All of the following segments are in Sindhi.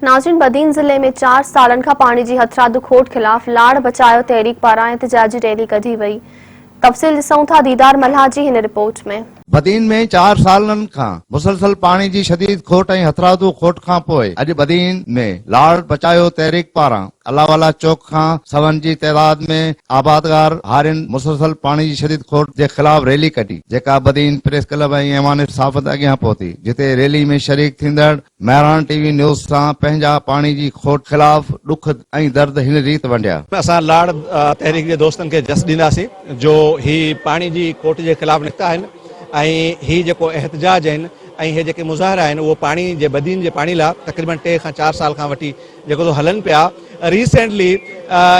ناظرين بدين ضلعي ۾ چار سالن کان پاڻي جي هٿرادو کوٽ خلاف لاڙ بچايو تحريڪ پاران احتجاجي ريلي ڪڍي وئي تفصيل ڏسون ٿا ديدار ملاح جي هن رپورٽ ۾. بدين ۾ چار سالن کان مسلسل پاڻي جي شديد کوٽ ۽ هٿرادو کوٽ کانپوء اڄ بدين ۾ لاڙ بچايو تحريڪ پاران الله والا چوڪ کان سون جي تعداد ۾ آبادگار هارين مسلسل پاڻي جي شديد کوٽ جي خلاف ريلي ڪڍي جيڪا بدين پريس ڪلب ۽ ايوان صحافت اڳيان پهتي جتي ريلي ۾ شريڪ ٿيندڙ مهراڻ ٽي وي نيوز سان پنهنجا پاڻي جي کوٽ خلاف ڏک ۽ درد هن ريت ونڊيا. اسان لاڙ تحريڪ جي دوستن کي جس ڏينداسين جو هي پاڻي جي کوٽ جي خلاف نڪتا آهن ۽ هي جيڪو احتجاج آهن ۽ هي جيڪي مظاهرا آهن اهو پاڻي جي بدين جي پاڻي لا تقريبن ٽي کان چار سال کان وٺي جيڪو سو هلن پيا ريسينٽلي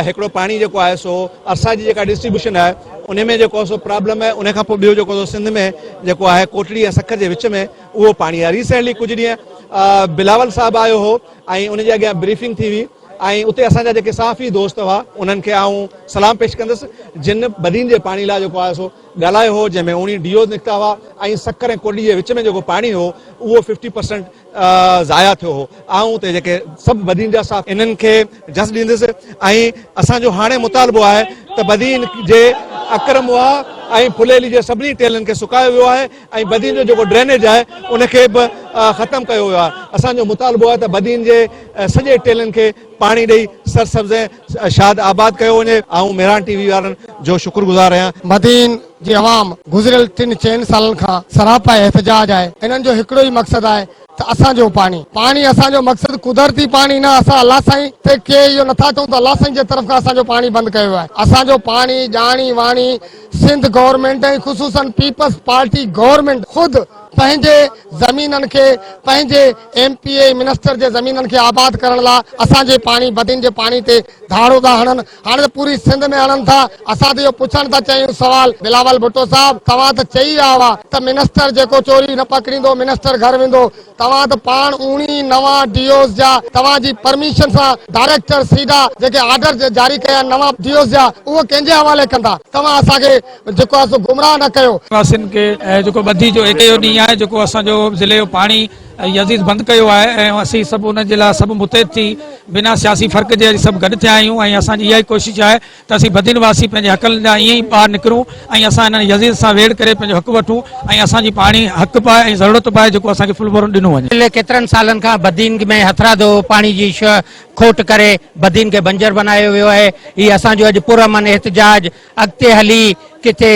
هڪڙو پاڻي جيڪو آهي سو ارسا جي جيڪا ڊسٽريبيوشن آهي ان ۾ جيڪو سو پرابلم آهي ان کان پوء ٻيو جيڪو سو سنڌ ۾ جيڪو آهي ڪوٽڙي ۽ سکر جي وچ ۾ اهو پاڻي آهي ريسينٽلي ڪجهه ڏينهن بلاول صاحب آيو هو ۽ ان جي اڳيان بريفنگ ٿي هئي ۽ اتي اسان جا جيڪي صحافي دوست هئا انهن کي آئون سلام پيش ڪندس جن بدين جي پاڻي لاء جيڪو آهي سو ڳالهايو هو جنهن ۾ اوڻي ڊي اوز نڪتا هئا ۽ سکر ۽ ڪوٽڙي جي وچ ۾ جيڪو پاڻي هو اهو ففٽي پرسنٽ ضايع ٿيو هو. آئون اتي جيڪي سڀ بدين جا صاف انهن کي جس ڏيندس ۽ اسان جو هاڻي مطالبو آهي ته بدين جي اڪرم واهه ۽ ڦليلي جي سڀني ٽيلن کي سڪايو ويو آهي ۽ بدين جو جيڪو ڊرينيج آهي ان کي به ختم ڪيو ويو آهي اسان جو مطالبو آهي ته بدين جي سڄي ٽيلن کي پاڻي ڏئي سرسبز ۽ شاد آباد ڪيو وڃي آئون مهراڻ ٽي وي وارن جو شڪر گذار آهيان. بدين جي عوام گذريل ٽن چئن سالن کان سراپا احتجاج آهي انهن جو هڪڙو ئي مقصد آهي ته اسان جو پاڻي پاڻي اسان جو مقصد قدرتي پاڻي نه اسان الله سائين تي ڪي اهو نٿا چئون ته الله سائين جي طرف کان اسان جو پاڻي بند ڪيو ويو آهي اسان جو پاڻي ڄاڻي واڻي سنڌ گورنمينٽ ۽ خصوصن پيپلز پارٽي گورنمينٽ خود پنهنجي زمينن کي پنهنجي ايم پي اي منسٽر جي زمينن کي آباد ڪرڻ لا اسان جي پاڻي بدين جي پاڻي تي ڌاڙو ٿا هڻن هاڻي ته پوري سنڌ ۾ هڻن ٿا اسان ته اهو پڇڻ ٿا چاهيون سوال بلاول ڀٽو صاحب توهان ته چئي ويا هئا ته منسٽر جيڪو چوري نه پڪڙيندو منسٽر گهر ويندو توهان ته پاڻ اوڻي نوان ڊي اوز جا توهان جي پرميشن سان ڊائريڪٽر سيڊا جيڪي آرڊر جاري ڪيا آهن نوان ڊي اوز جا اهو ڪنهن جي حوالي ڪندا توهان اسان کي جيڪو آهي سو گمراهه نه ڪيو. واسين کي جيڪو ٻڌي جو ايڪي جو ڏينهن آهي جيڪو اسان جو ضلعي جو پاڻي يزيد بند ڪيو آهي ۽ اسين سڀ ان جي لاء سڀ متحد ٿي بنا سياسي فرق جي سڀ گڏ ٿيا آهيون ۽ اسان جي اها ئي ڪوشش آهي ته اسين بدين واسي پنهنجي حقن لاء ائين ئي ٻاهر نڪرون ۽ اسان انهن يزيد سان ويڙهه ڪري پنهنجو حق وٺون ۽ اسان جي پاڻي حق به آهي ۽ ضرورت به آهي جيڪو اسان کي فل فورن ڏنو وڃي. پڇلي ڪيترن سالن کان بدين ۾ هٿرادو پاڻي جي کوٽ ڪري بدين کي بنجر بنايو ويو آهي هي اسان جو اڄ پرامن احتجاج اڳتي هلي ڪٿي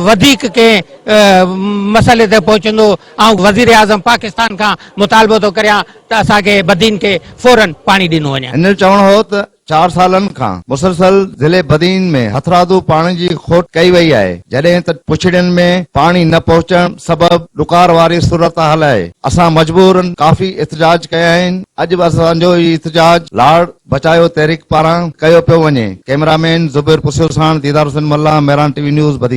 وڌيڪ ڪنهن مسئلي تي پهچندو، آئون وزيراعظم پاڪستان کان مطالبو ٿو ڪريان ته اسان کي بدين کي فورن پاڻي ڏنو وڃي. هن جو چوڻ هو ته چار سالن کان مسلسل ضلعي بدين ۾ هٿرادو پاڻي جي کوٽ ڪئي وئي آهي، جڏهن ته پڇڙين ۾ پاڻي نه پهچڻ سبب ڏڪار واري صورتحال آهي، اسان مجبورن ڪافي احتجاج ڪيا آهن، اڄ به اسان جو هي احتجاج لاڙ بچايو تحريڪ پاران ڪيو پيو وڃي، ڪئميرا مين زبير پسيو ساڻ Didar Hussain Mallah, Mehran T V news, Badin.